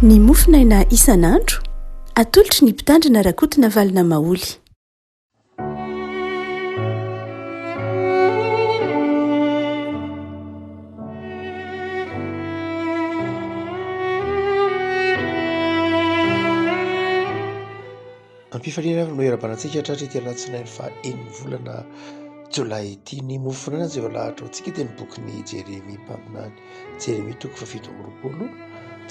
Ny mofonaina isan'andro, atolotry ny Mpitandrina Rakotonavalona Maholy. Am-pifaliana avy no iarahabana antsika hatratra ity alatsinainy faha enin'ny volana jolay ity. Ny mofon'aina izay voalahatra ho antsika dia ny bokin'i Jeremia mpaminany. Jeremia toko faha-27,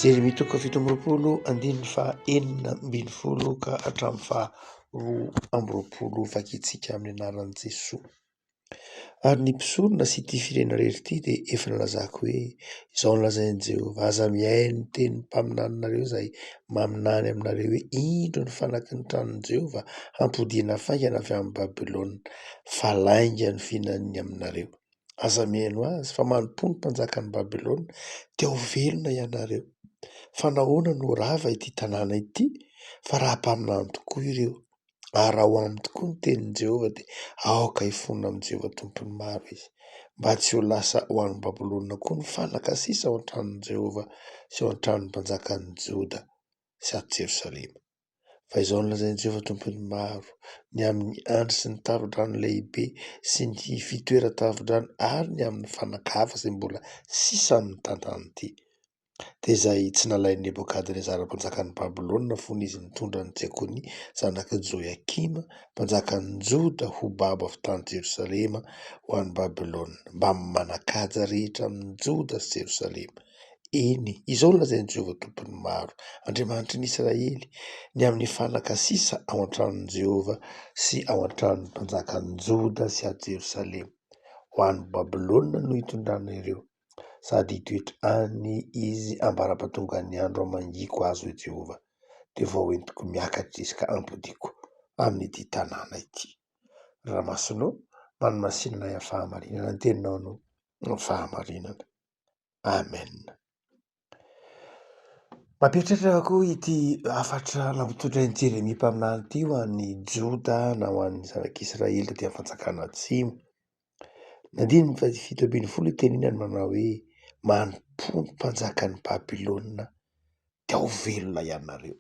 Jeremia toko faha-27 andininy faha-16 ka hatramin'ny faha-22 vakintsika amin'ny anaran'i Jesoa. Ary ny mpisorona sy ity firenena rehetra ity dia efa nilazako hoe, Izao no lazain'i Jehovah, Aza mihaino ny tenin'ny mpaminaninareo izay maminany aminareo hoe, Indro ny fanaky ny tranon'i Jehovah hampodiana faingana avy any Babylona, fa lainga ny fihinaniny aminareo. Aza mihaino azy, fa manompoa ny mpanjakan'i Babylona, dia ho velona ianareo. Fa nahoana no rava ity tanàna ity? Fa raha mpaminany tokoa ireo, Ary raha ho aminy tokoa ny tenin'i Jehovah, dia aoka hifona amin'i Jehovah Tompon'ny maro izy, mba tsy ho lasa ho any Babylona koa ny fanaka sisa ao an-tranon'i Jehovah sy ao an-tranon'ny mpanjakan'ny Joda sy ato Jerosalema. Fa izao no lazain'i Jehovah Tompon'ny maro, ny amin'ny andry sy ny tavodrano lehibe sy ny fitoeran-tavodrano ary ny amin'ny fanaka hafa izay mbola sisa amin'ny tanàna ity, dia izay tsy nalain'i Nebokadnezara mpanjakan'i Babylona fony izy nitondra an'i Jekonia zanak'i Joiakima, mpanjakan'i Joda, ho babo avy tany Jerosalema ho any Babylona, mbamin'ny manan-kaja rehetra amin'i Joda sy Jerosalema. Eny, izao no lazain'i Jehovah Tompon'ny maro, Andriamanitry ny Israely, ny amin'ny fanaka sisa ao an-tranon'i Jehovah sy ao an-tranon'ny mpanjakan'i Joda sy ato Jerosalema. Ho any Babylona no hitondrana ireo. Sady hitoetra any izy ambara-pahatongan'ny andro hamangiako azy, hoy Jehovah, dia vao hoentiko miakatra izy ka hampodiako amin'ity tanàna ity. Ramasinô, manomasinana ahy amin'ny fahamarinana, ny teninao no fahamarinana. Amen. Mampieritreritra koa ity hafatra nampitondrain'i Jeremia mpaminany ity ho an'ny Joda na ho an'ny zanak'Israely taty amin'ny fanjakana atsimo. Ny andininy faha-17 itenenany manao hoe, Manompoa ny mpanjakan'i Babylona, dia ho velona ianareo.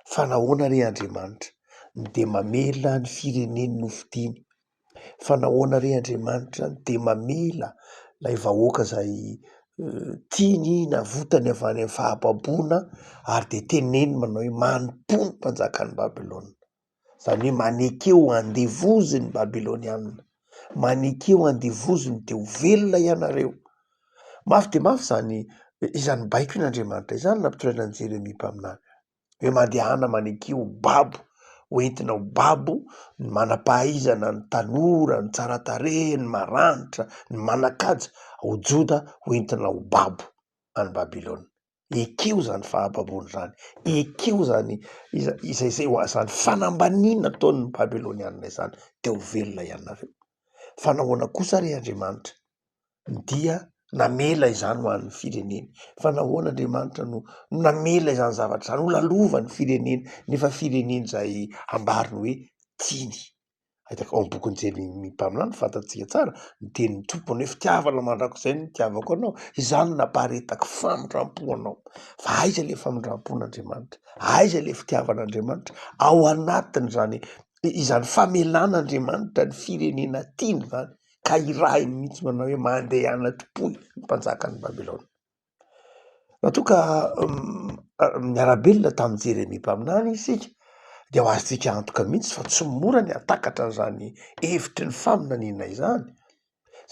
Fa nahoana re Andriamanitra no dia mamela ny fireneny nofidiny? Fa nahoana re Andriamanitra no dia mamela ilay vahoaka izay tiany navotany avy any amin'ny fahababoana ary dia teneniny manao hoe manompoa ny mpanjakan'i Babylona? Izany hoe maneke ho andevozin'ny Babylonianina, maneke ho andevoziny dia ho velona ianareo. Mafy dia mafy izany izany baikon'Andriamanitra izany nampitondraina an'i Jeremia mpaminany hoe mandehana maneke ho babo, ho entina ho babo ny manam-pahaizana, ny tanora, ny tsara tarehy, ny maranitra, ny manan-kaja ao Joda ho entina ho babo any Babylona. Ekeo izany fahababoana izany, ekeo izany izay izay ho izany fanambaniana ataon'ny Babylonianina izany, dia ho velona ianareo. Fa nahoana kosa re Andriamanitra dia namela izany ho an'ny fireneny? Fa nahoana Andriamanitra no namela izany zavatra izany ho lalovan'ny firenena, nefa firenena izay ambariny hoe tiany? Ahitako ao amin'ny bokin'i Jeremia mpaminany, fantatsika tsara ny tenin'ny Tompo hoe fitiavana mandrakizay no nitiavako anao, izany no nampaharetako famindram-po anao. Fa aiza ilay famindram-pon'Andriamanitra? Aiza ilay fitiavan'Andriamanitra? Ao anatin'izany izany famelan'Andriamanitra ny firenena tiany izany, ka irahiny mihitsy manao hoe mandehana tompoy ny mpanjakan'i Babylona. Raha toa ka niara-belona tamin'i Jeremia mpaminany isika dia ho azontsika antoka mihitsy fa tsy mora ny hahatakatra an'izany hevitry ny faminaniana izany,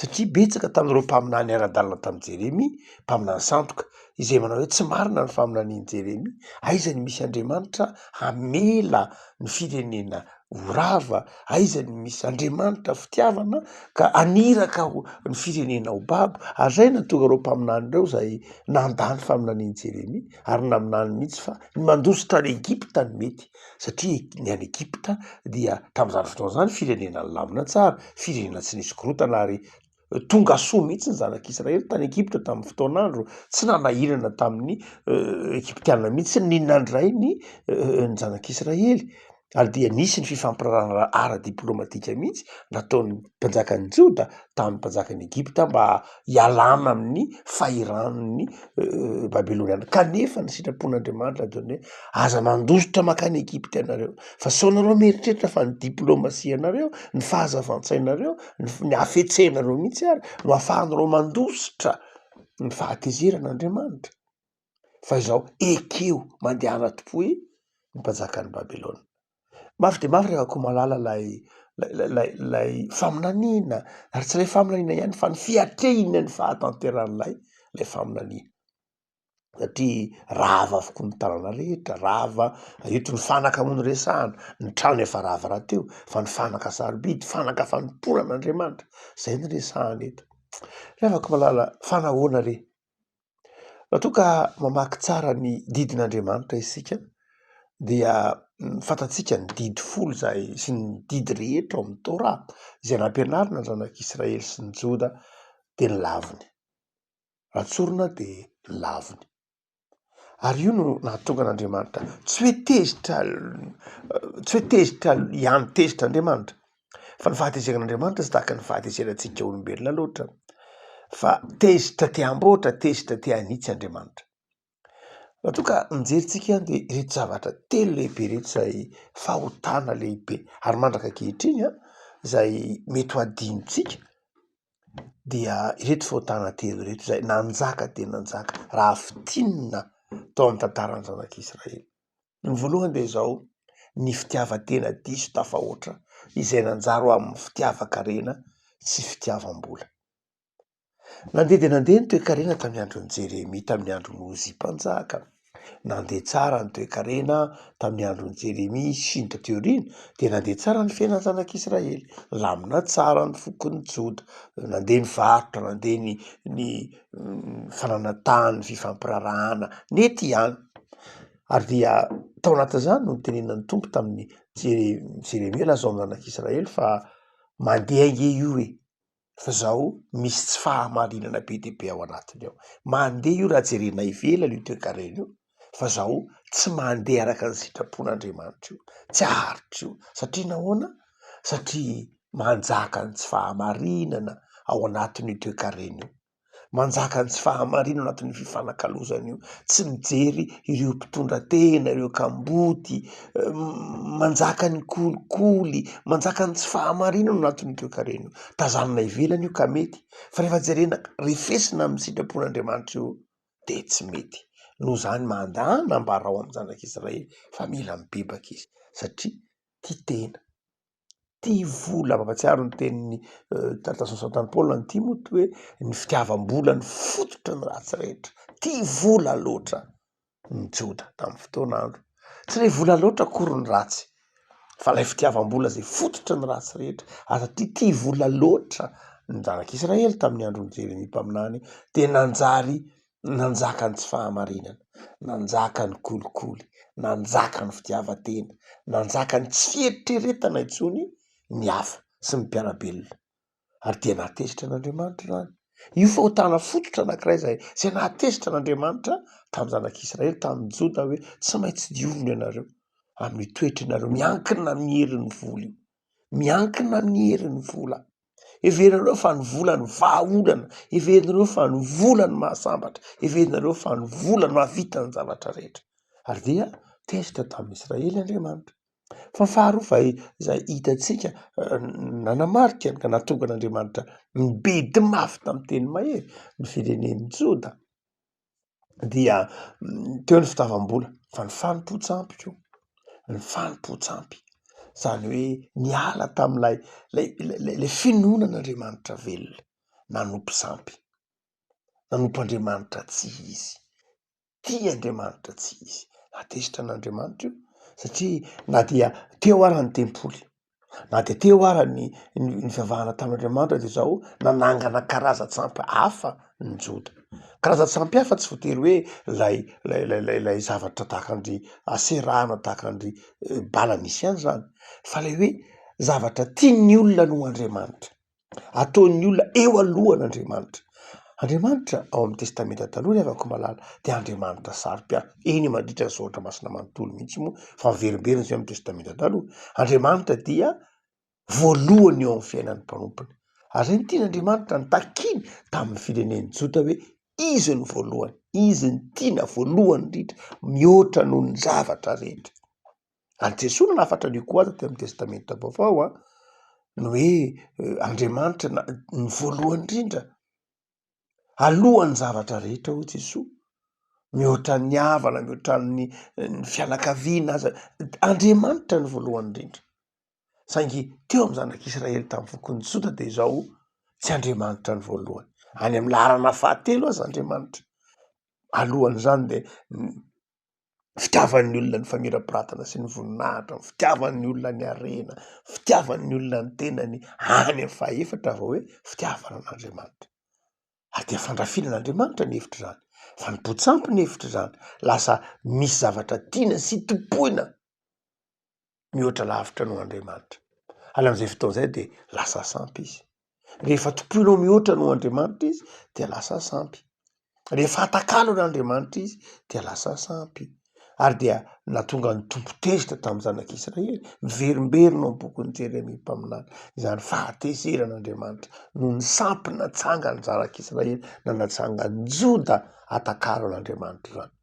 satria betsaka tamin'ireo mpaminany niara-dalana tamin'i Jeremia, mpaminany sandoka, izay manao hoe tsy marina ny faminanian'i Jeremia, aiza no misy Andriamanitra hamela ny firenena ho rava, aiza no misy Andriamanitra fitiavana ka haniraka ny firenena ho babo, ary izay no nahatonga ireo mpaminany ireo izay nandà ny faminanian'i Jeremia ary naminany mihitsy fa ny mandositra an'i Egypta no mety, satria ny any Egypta dia tamin'izany fotoana izany firenena nilamina tsara, firenena tsy nisy korontana ary Tonga soa mihitsy ny zanak'Israely tany Egypta tamin'ny fotoan'andro, tsy nanahirana tamin'ny Egyptiana mihitsy ny nandray ny ny zanak'Israely. Ary dia nisy ny fifampiraharahana ara-diplomatika mihitsy nataon'ny mpanjakan'i Joda tamin'ny mpanjakan'i Egypta mba hialana amin'ny fahiranon'ny Babyloniana. Kanefa ny sitrapon'Andriamanitra dia ny hoe aza mandositra mankany Egypta ianareo, fa sao nareo mieritreritra fa ny diplomasianareo, ny fahazavan-tsainareo, ny hafetsenareo mihitsy ary no ahafahanareo mandositra ny fahatezeran'Andriamanitra. Fa izao, ekeo, mandehana tompoy ny mpanjakan'i Babylona. Mafy dia mafy ry Rakotomalala ilay ilay ilay faminaniana, ary tsy ilay faminaniana ihany fa ny fiatrehina ny fahatanterahan'ilay ilay faminaniana. Satria rava avokoa ny tanàna rehetra, rava, eto ny fanaka moa no resahana, ny trano efa rava rahateo, fa ny fanaka sarobidy, fanaka fanompoana an'Andriamanitra, zay no resahana eto. Ry havako malala, fa nahoana re? Raha toa ka mamaky tsara ny didin'Andriamanitra isika dia fantatsika ny didy folo izay sy ny didy rehetra ao amin'ny Torah izay nampianarina ny zanak'Israely sy ny Joda dia ny laviny. Raha tsorina dia ny laviny. Ary io no nahatonga an'Andriamanitra tsy hoe tezitra tsy hoe tezitra ihany tezitra Andriamanitra Fa ny fahatezeran'Andriamanitra tsy tahaka ny fahatezerantsika olombelona loatra, fa tezitra te hamboatra, tezitra te hanitsy Andriamanitra. Raha toa ka mijery tsika dia ireto zavatra telo lehibe ireto izay fahotana lehibe ary mandraka ankehitriny an, izay mety ho adinontsika dia ireto fahotana telo ireto izay nanjaka dia nanjaka raha fintinina tao amin'ny tantaran'ny zanak'Israely. Ny voalohany dia izao, ny fitiavan-tena diso tafahoatra izay nanjary ho amin'ny fitiavan-karena sy fitiavam-bola. Nandeha dia nandeha ny toe-karena tamin'ny andron'i Jeremia, tamin'ny andron'i Ozia mpanjaka. Nandeha tsara ny toe-karena tamin'ny andron'i Jeremia sy ny taty aoriana dia nandeha tsara ny fiainan'ny zanak'Israely. Nilamina tsara ny fokon'i Joda, nandeha ny varotra, nandeha ny ny fananan-tany, ny fifampiraharahana, nety ihany. Ary dia tao anatin'izany no nitenenan'ny Tompo tamin'i Jeremia, lazao amin'ny zanak'Israely fa mandeha ange io e, fa zao misy tsy fahamarinana be dia be ao anatiny ao. Mandeha io raha jerena ivelany io toekarena io, fa zao tsy mandeha araka ny sitrapon'Andriamanitra io, tsy haharitra io. Satria nahoana? Satria manjaka ny tsy fahamarinana ao anatin'io toekarena io. Manjaka ny tsy fahamarinana ao anatin'io fifanakalozana io, tsy mijery ireo mpitondra tena, ireo kamboty, manjaka ny kolikoly, manjaka ny tsy fahamarinana ao anatin'io toekarena io. Tazanina ivelany io ka mety, fa rehefa jerena refesina amin'ny sitrapon'Andriamanitra io de tsy mety. Noho izany mandà nambarao amin'ny zanak'Israely fa mila mibebaka izy satria tia tena. Tia vola, mampahatsiaro ny tenin'ny taratasy nosoratan'i Paoly an'i Timoty hoe ny fitiavam-bola no fototry ny ratsy rehetra. Tia vola loatra ny Joda tamin'ny fotoan'andro. Tsy ilay vola loatra akory ny ratsy fa ilay fitiavam-bola izay fototry ny ratsy rehetra. Ary satria tia vola loatra ny zanak'Israely tamin'ny andron'i Jeremia mpaminany dia nanjary Nanjaka ny tsy fahamarinana, nanjaka ny kolikoly, nanjaka ny fitiavan-tena, nanjaka ny tsy fieritreretana intsony ny hafa sy ny mpiara-belona. Ary dia nahatezitra an'Andriamanitra izany. Io fahotana fototra anankiray izay, izay nahatezitra an'Andriamanitra tamin'ny zanak'Israely, tamin'ny Joda hoe tsy maintsy diovina ianareo amin'ny toetranareo miankina amin'ny herin'ny vola io. Miankina amin'ny herin'ny vola. Heverinareo fa ny vola no vahaolana, heverinareo fa ny vola no mahasambatra, heverinareo fa ny vola no mahavita ny zavatra rehetra. Ary dia tezitra tamin'i Israely Andriamanitra. Fa ny faharoa fa izay hitantsika nanamarika ka nahatonga an'Andriamanitra nibedy mafy tamin'ny teny mahery ny firenen'i Joda dia teo ny fitiavam-bola fa ny fanompoan-tsampy koa, ny fanompoan-tsampy zany hoe niala tamin'ilay lay lay finoana an'Andriamanitra velona, nanompo sampy, nanompo Andriamanitra tsy izy, tia Andriamanitra tsy izy, nahatezitra an'Andriamanitra io satria na dia teo ara ny tempoly Na dia teo ara ny ny fivavahana tamin'Andriamanitra dia izao nanangana karazan-tsampy hafa ny Joda. Karazan-tsampy hafa tsy voatery hoe ilay ilay ilay ilay ilay zavatra tahaka an-dry Aseraha na tahaka an-dry Bala nisy ihany izany fa ilay hoe zavatra tian'ny olona noho Andriamanitra. Ataon'ny olona eo alohan'Andriamanitra. Andriamanitra ao amin'ny Testamenta Taloha ry havako malala dia Andriamanitra saro-piaro, eny mandritra ny Soratra Masina manontolo mihitsy moa fa miverimberina izay amin'ny Testamenta Taloha. Andriamanitra dia voalohany eo amin'ny fiainan'ny mpanompony. Ary izay no tian'Andriamanitra notakiny tamin'ny firenen'i Joda hoe izy no voalohany, izy no tiana voalohany indrindra mihoatra noho ny zavatra rehetra. Ary Jesoa nanafatra an'io koa aza teo amin'ny Testamenta Vaovao an, ny hoe Andriamanitra na ny voalohany indrindra, alohan'ny zavatra rehetra hoy Jesoa, mihoatra ny havana, mihoatra ny ny fianakaviana aza, Andriamanitra no voalohany indrindra. Saingy teo amin'ny zanak'Israely tamin'ny fokon'i Joda dia izao, tsy Andriamanitra no voalohany. Any amin'ny laharana fahatelo aza Andriamanitra. Alohan'izany dia fitiavan'ny olona ny famirapiratana sy ny voninahitra, ny fitiavan'ny olona ny harena, fitiavan'ny olona ny tenany, any amin'ny fahaefatra vao hoe fitiavana an'Andriamanitra. Ary dia fandrafiana an'Andriamanitra ny hevitr'izany, fanompoan-tsampy ny hevitr'izany, lasa misy zavatra tiana sy tompoina mihoatra lavitra noho Andriamanitra. Ary amin'izay fotoana izay dia lasa sampy izy. Rehefa tompoinao mihoatra noho Andriamanitra izy dia lasa sampy. Rehefa atakalo an'Andriamanitra izy dia lasa sampy. Ary dia nahatonga ny Tompo tezitra tamin'ny zanak'Israely. Miverimberina ao amin'ny bokin'i Jeremia mpaminany izany fahatezeran'Andriamanitra noho ny sampy natsangan'ny zanak'Israely na natsangan'i Joda atakalo an'Andriamanitra izany.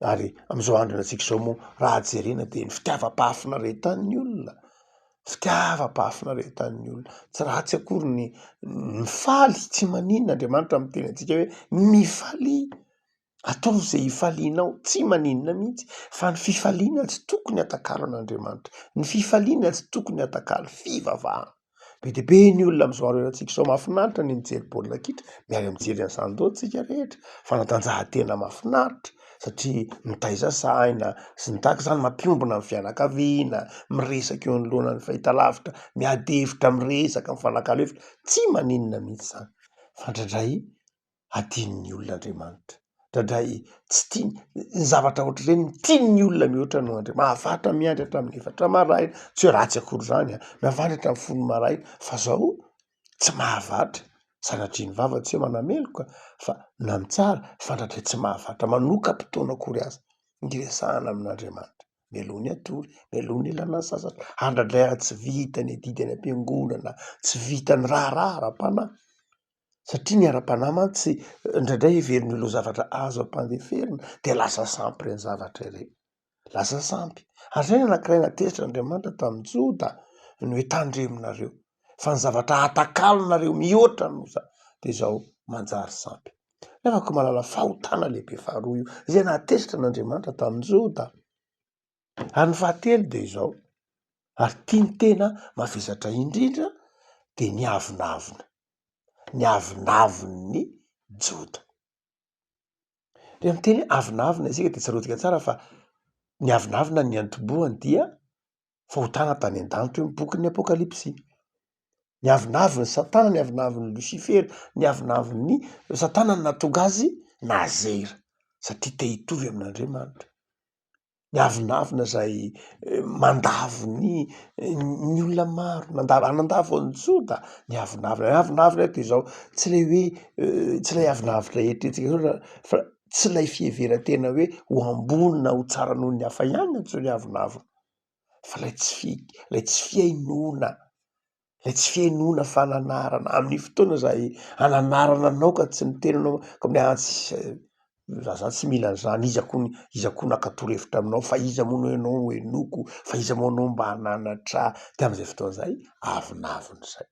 Ary amin'izao andro iainantsika izao moa raha jerena dia ny fitiavam-pahafinaretan'ny olona, fitiavam-pahafinaretan'ny olona. Tsy ratsy akory ny mifaly, tsy maninona Andriamanitra miteny antsika hoe mifalia, ataovy izay hifalianao, tsy maninona mihitsy. Fa ny fifaliana tsy tokony hatakalo an'Andriamanitra, ny fifaliana tsy tokony hatakalo fivavahana. Be dia be ny olona amin'izao andro iainantsika izao, mahafinaritra ny mijery baolina kitra, miara mijery an'izany daholo tsika rehetra, fanatanjahantena mahafinaritra satria mitaiza saina sy ny tahaka izany, mampiombona ny fianakaviana, miresaka eo anoloanan'ny fahitalavitra, miady hevitra, miresaka, mifanakalo hevitra, tsy maninona mihitsy izany fa indraindray adinon'ny olona Andriamanitra, indraindray tsy tiany, ny zavatra ohatr'ireny no tian'ny olona mihoatra noho Andriamanitra, mahavatra miandry hatramin'ny efatra maraina, tsy hoe ratsy akory izany an, mahavatra hatramin'ny folo maraina, fa zao tsy mahavatra, sanatria ny vava tsy hoe manameloka fa na mitsara fa indraindray tsy mahavatra manokam-potoana akory aza hiresahana amin'Andriamanitra, mialoha ny hatory, mialoha ny hialana sasatra, ary indraindray ary tsy vita ny adidy any am-piangonana, tsy vita ny raharaha ara-panahy. Satria ny ara-panahy mantsy indraindray heverin'ny olona ho zavatra azo ampandeferina dia lasa sampy ireny zavatra ireny, lasa sampy. Ary izay ny anankiray natezitra Andriamanitra tamin'i Joda ny hoe tandremonareo fa ny zavatra atakalonareo mihoatra noho izany dia izao manjary sampy. Nefa koa mahalala fahotana lehibe faharoa io izay nahatezitra an'Andriamanitra tamin'i Joda. Ary ny fahatelo dia izao, ary ity ny tena mavesatra indrindra dia ny avonavona, ny avonavon'ny Joda. Rehefa miteny hoe avonavona isika dia tsaroantsika tsara fa ny avonavona ny niantombohany dia fahotana tany an-danitra io ny bokin'ny Apokalypsy. Ny avonavon'i Satana, ny avonavon'i Losifera, ny avonavon'i Satana no nahatonga azy nazera satria te hitovy amin'Andriamanitra. Ny avonavona izay mandavo ny ny olona maro, nandavo nandavo an'i Joda ny avonavona, ny avonavona eto izao tsy ilay hoe tsy ilay avonavona eritreretintsika zao fa fa tsy ilay fiheveran-tena hoe ho ambony na ho tsara noho ny hafa ihany no antsoina hoe avonavona fa ilay tsy fi- ilay tsy fihainoana. Ilay tsy fihainoana fananarana amin'ny fotoana izay ananarana anao ka tsy miteny anao ka hoe ah tsy za za tsy mila an'izany, iza koa ny iza koa naka torohevitra aminao fa iza moa no ianao no henoiko, fa iza moa anao mba hananatra ahy, de am'zay fotoana zay avonavona izay.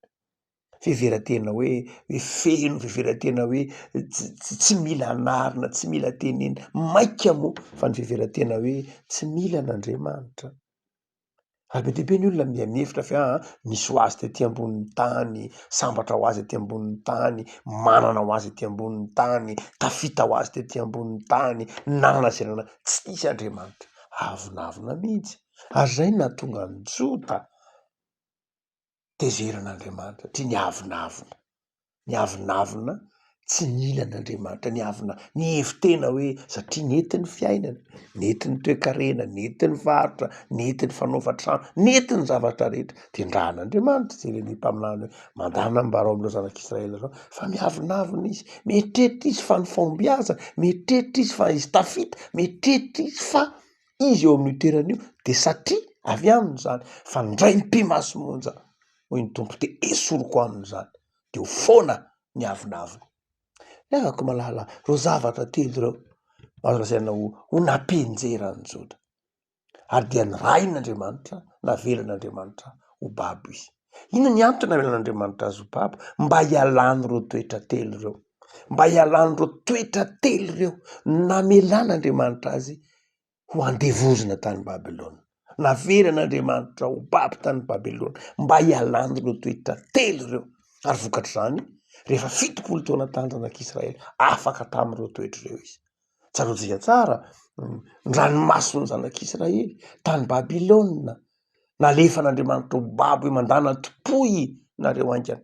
Fiheveran-tena hoe hoe feno, fiheveran-tena hoe tsy tsy mila anarina, tsy mila tenenina, maika moa fa ny fiheveran-tena hoe tsy mila an'Andriamanitra. Ary be dia be ny olona miha mihevitra fa aa nisy ho azy tety ambonin'ny tany, sambatra ho azy ety ambonin'ny tany, manana ho azy ety ambonin'ny tany, tafita ho azy tety ambonin'ny tany, nanana izay nanana, tsy nisy Andriamanitra, avonavona mihitsy. Ary izay no nahatonga an'i Joda tezeran'Andriamanitra satria niavonavona, niavonavona. Tsy nila an'Andriamanitra, niavona, nihevi-tena hoe satria nety ny fiainana, nety ny toekarena, nety ny varotra, nety ny fanaovan-trano, nety ny zavatra rehetra. Dia ndrahan'Andriamanitra Jeremia mpaminany hoe, mandàna ambarao amin'ireo zanak'Israely ireo fa miavonavona izy, mieritreritra izy fa ny fahombiazana, mieritreritra izy fa izy tafita, mieritreritra izy fa izy eo amin'io toerana io dia satria avy aminy izany, fa ndray mipi-maso monja hoy ny Tompo dia esoriko aminy izany, dia ho foana ny avonavony. Ny havako malala, ireo zavatra telo ireo azo lazaina ho ho nampianjera an'i Joda. Ary dia nirahin'Andriamanitra, navelan'Andriamanitra ho babo izy. Inona ny antony namelan'Andriamanitra azy ho babo? Mba hialan'ireo toetra telo ireo. Mba hialan'ireo toetra telo ireo namelan'Andriamanitra azy ho andevozina tany Babylona. Navelan'Andriamanitra ho babo tany Babylona mba hialan'ireo toetra telo ireo. Ary vokatr'izany, rehefa 70 taona tany zanak'Israely, afaka tamin'ireo toetra ireo izy. Tsaroantsika tsara ny ranomason'ny zanak'Israely tany Babylona. Nalefan'Andriamanitra ho babo hoe mandàna tompoy nareo haingana.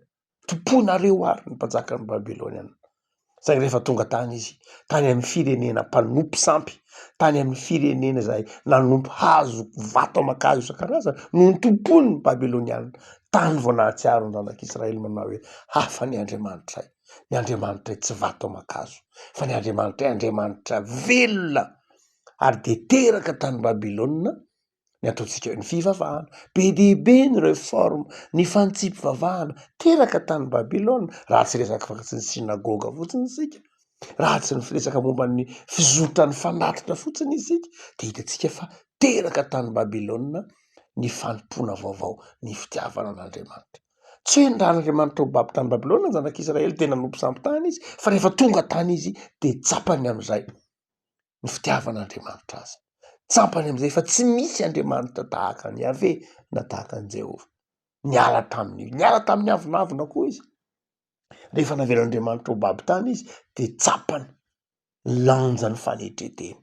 Tompoinareo ary ny mpanjakan'ny Babyloniana. Saingy rehefa tonga tany izy, tany amin'ny firenena mpanompo sampy, tany amin'ny firenena izay nanompo hazo, vato aman-kazo isan-karazany, no notompoiny ny Babyloniana. Tany vao nahatsiaro ny zanak'Israely manao hoe, hafa ny Andriamanitray. Ny Andriamanitray tsy vato aman-kazo, fa ny Andriamanitray Andriamanitra velona. Ary dia teraka tany Babylona ny ataontsika hoe ny fivavahana. Be dia be ny reforme, ny fanitsiam-pivavahana teraka tany Babylona, raha tsy resaka afa-tsy ny synagoga fotsiny isika, raha tsy ny firesaka momba ny fizotran'ny fanatitra fotsiny isika, dia hitantsika fa teraka tany Babylona ny fanompoana vaovao, ny fitiavana an'Andriamanitra. Tsy hoe nirahan'Andriamanitra ho babo tany Babylona ny zanak'Israely dia nanompo sampy tany izy, fa rehefa tonga tany izy dia tsapany amin'izay ny fitiavan'Andriamanitra azy. Tsampany amin'izay fa tsy misy Andriamanitra tahaka an'i Yaveh na tahaka an'i Jehovah. Niala tamin'ny niala tamin'ny avonavona koa izy. Rehefa navelan'Andriamanitra ho babo tany izy dia tsapany ny lanjan'ny fanetren-tena.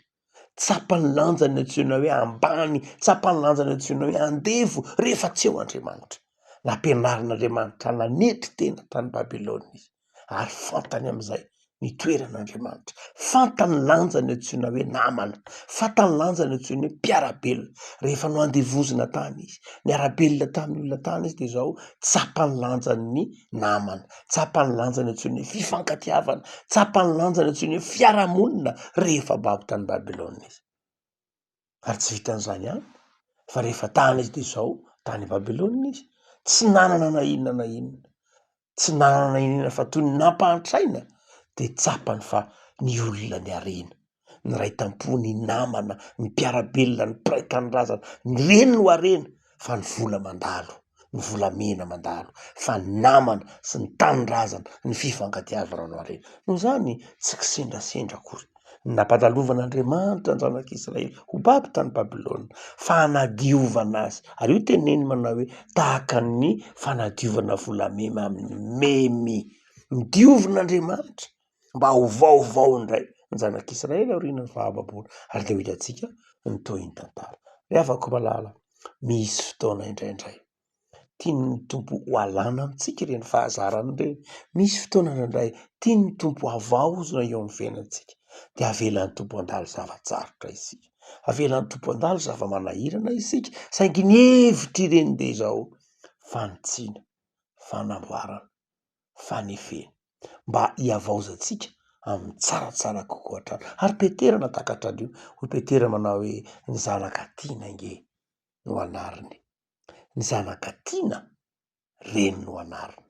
Tsapany lanjany antsoina hoe ambany, tsapany lanjany antsoina hoe andevo rehefa tsy eo Andriamanitra. Nampianarin'Andriamanitra nanetry tena tany Babylona izy. ary fantany amin'izay ny toeran'Andriamanitra, fantany lanja ny antsoina hoe namana, fantany lanja ny antsoina hoe mpiara-belona. Rehefa noandevozina tany izy, niara-belona tamin'ny olona tany izy dia izao tsapany lanjan'ny namana, tsapany lanja ny antsoina hoe fifankatiavana, tsapany lanja ny antsoina hoe fiarahamonina rehefa babo tany Babylona izy. Ary tsy vitan'izany ihany fa rehefa tany izy dia izao, tany Babylona izy, tsy nanana na inona na inona, tsy nanana na inona fa toy ny nampahantraina dia tsapany fa ny olona ny harena, ny ray tampo, ny namana, ny mpiara-belona, ny mpiray tanindrazana, ny reny no harena fa ny vola mandalo, ny volamena mandalo fa ny namana sy ny tanindrazana, ny fifankatiavana no harena. Noho izany tsy kisendrasendra akory ny nampandalovan'Andriamanitra ny zanak'Israely ho babo tany Babylona fa hanadiovana azy, ary io teneniny manao hoe tahaka ny fanadiovana volamena amin'ny memy. Nodiovin'Andriamanitra mba ho vaovao indray ny zanak'Israely aorian'ny fahababoana, ary dia ho hitantsika ny tohin'ny tantara. Ry havako malala, misy fotoana indraindray tian'ny Tompo ho alana amintsika ireny fahazarana ireny, misy fotoana indraindray tian'ny Tompo havaozina eo amin'ny fiainantsika, dia avelan'ny Tompo handalo zava-tsarotra isika, avelan'ny Tompo handalo zava-manahirana isika, saingy ny hevitr'ireny dia izao, fanitsiana, fanamboarana, fanefena, mba hihavaozantsika amin'ny tsaratsara kokoa hatrany. Ary Petera nahatakatra an'io, hoy Petera manao hoe, ny zanaka tiana ange no anariny, ny zanaka tiana reny no anariny.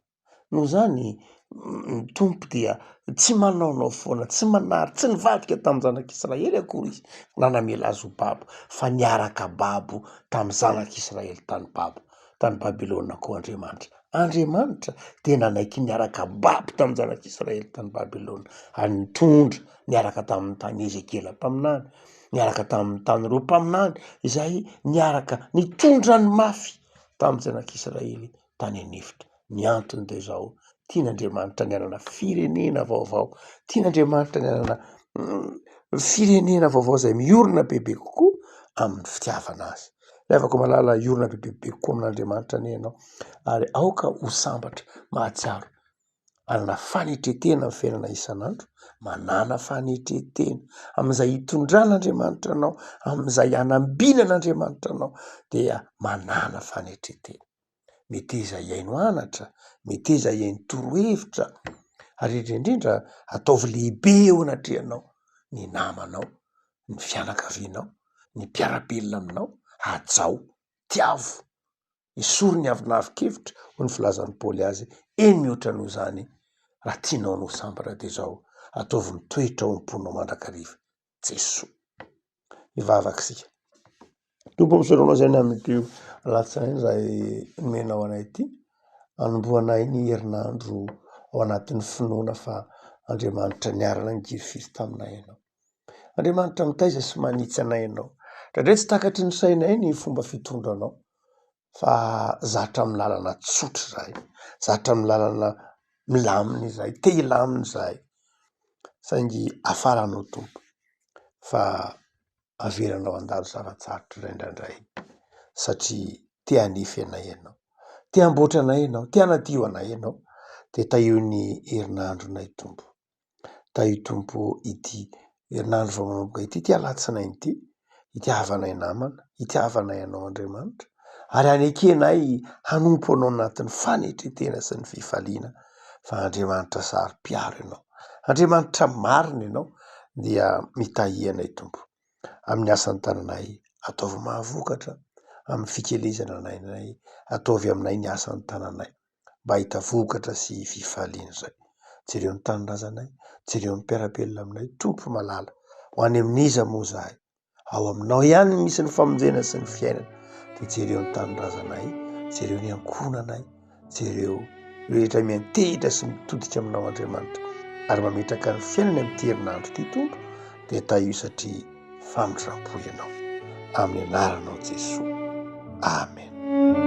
Noho izany, ny Tompo dia tsy manaonao foana, tsy manary, tsy nivadika tamin'ny zanak'Israely akory izy na namela azy ho babo, fa niaraka babo tamin'ny zanak'Israely tany babo, tany Babylona koa Andriamanitra. Andriamanitra dia nanaiky niaraka babo tamin'ny zanak'Israely tany Babylona ary nitondra niaraka tamin'ny tany Ezekiela mpaminany, niaraka tamin'ny tanin'ireo mpaminany izay niaraka nitondra ny mafy tamin'ny zanak'Israely tany an'efitra. Ny antony dia izao, tian'Andriamanitra ny hanana firenena vaovao, tian'Andriamanitra ny hanana firenena vaovao izay miorina bebe kokoa amin'ny fitiavana azy. Ry havako malala, hiorina bebe kokoa amin'Andriamanitra anie ianao ary aoka ho sambatra mahatsiaro. Manana fanetren-tena amin'ny fiainana isan'andro, manàna fanetren-tena amin'izay hitondran'Andriamanitra anao, amin'izay hanambinan'Andriamanitra anao dia manàna fanetren-tena. Meteza hihaino anatra, meteza hihaino torohevitra ary indrindra indrindra ataovy lehibe eo anatrehanao ny namanao, ny fianakavianao, ny mpiara-belona aminao, hajao, tiavo. Esory ny avonavon-kevitra, hoy ny filazan'i Paoly azy, eny mihoatra noho izany, raha tianao ny ho sambatra dia izao, ataovy mitoetra ao am-ponao mandrakariva Jesoa. Hivavaka isika. Tompo ô, misaotra anao izay ny amin'ity alatsinainy izay nomenao anay ity, anombohanay ny herinandro ao anatin'ny finoana fa Andriamanitra niara-nangirifiry taminay Ianao. Andriamanitra mitaiza sy manitsy anay Ianao. Indraindray tsy takatry ny sainay ny fomba fitondranao fa zatra amin'ny lalana tsotra izahay, zatra amin'ny lalana milamina izahay, te hilamina izahay saingy hafaranao Tompo fa avelanao handalo zava-tsarotra izahay indraindray satria te hanefy anay Ianao, te hamboatra anay Ianao, te hanadio anay Ianao dia tahio ny herinandronay Tompo. Tahio Tompo ô ity herinandro vao manomboka ity, ity alatsinainy ity, hitiavanay namana, hitiavanay Anao Andriamanitra, ary hanekenay hanompo Anao anatin'ny fanetren-tena sy ny fifaliana fa Andriamanitra saro-piaro Ianao, Andriamanitra marina Ianao, dia mitahia anay Tompo amin'ny asan'ny tananay, ataovy mahavokatra amin'ny fikelezana anay, ataovy aminay ny asan'ny tananay. mba hahita vokatra sy fifaliana izay. Jereo ny tanindrazanay, jereo ny mpiara-belona aminay, Tompo malala, ho any amin'iza moa izahay? Ao aminao ihany no misy ny famonjena sy ny fiainana. Dia jereo ny tanindrazanay, jereo ny ankohonanay, jereo ireo rehetra miantehitra sy mitodika aminao Andriamanitra ary mametraka ny fiainany amin'ity herinandro ity Tompo, dia tahio satria famindram-po ianao. Amin'ny anaranao Jesoa. Amen.